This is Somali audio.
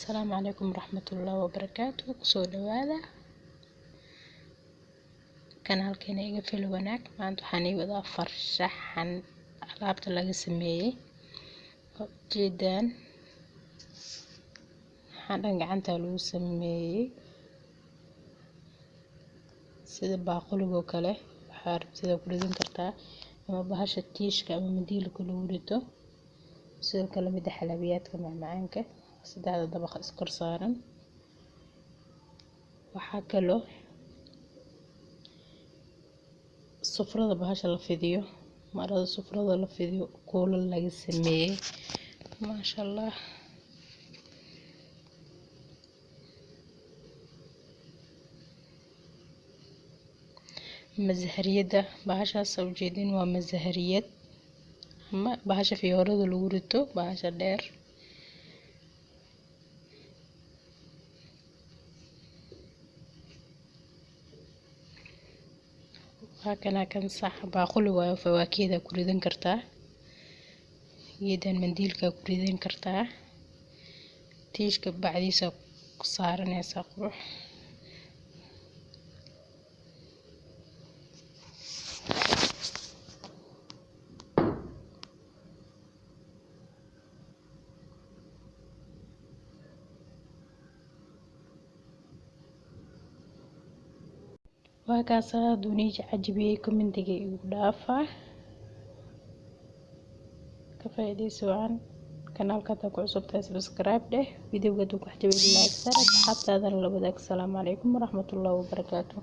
Asalaamu calaykum waraxmatullaahi wabarakaatu. Kusoo dhawaada kanaalkeena Iga Fil Wanaag. Maanta waxaan ii wadaa farshaxan alaabta laga sameeyey. Ujeedaan waxaan dhan gacanta lagu sameeyey, sida baaquligoo kale waxaa rabtida ku ridan kartaa, ama bahasha tiishka ama mandiilka lagu rito. Sidoo kale mida xalawiyaadka macmacaanka, saddexda dabaq iskor saaran. Waxaa kaloo sufrada bahasha la fidiyo, marada sufrada la fidiyo, kuulal laga sameeyey, maasha Allah. Masahariyadda bahashaas ujeedin waa masahariyad ama bahasha fiyoorada lagu rito, bahasha dheer. Waa kana kan sax baaquli waayo, fawaakiida ku ridan kartaa, geedan mandiilka ku ridan kartaa, tiishka bacdiisa ku saaranaysa qurux. Waa kaas hadduu cajabiyey, commentiga igu dhaafa. Ka faa'iidaysi wacan. Kanaalka haddaa ku cusub tahay, subscribe dheh. Videoga hadduu ku cajabiyey, like saar, asxaabtaadana la wadaag. Asalaamu calaykum waraxmatullaahi wabarakaatu.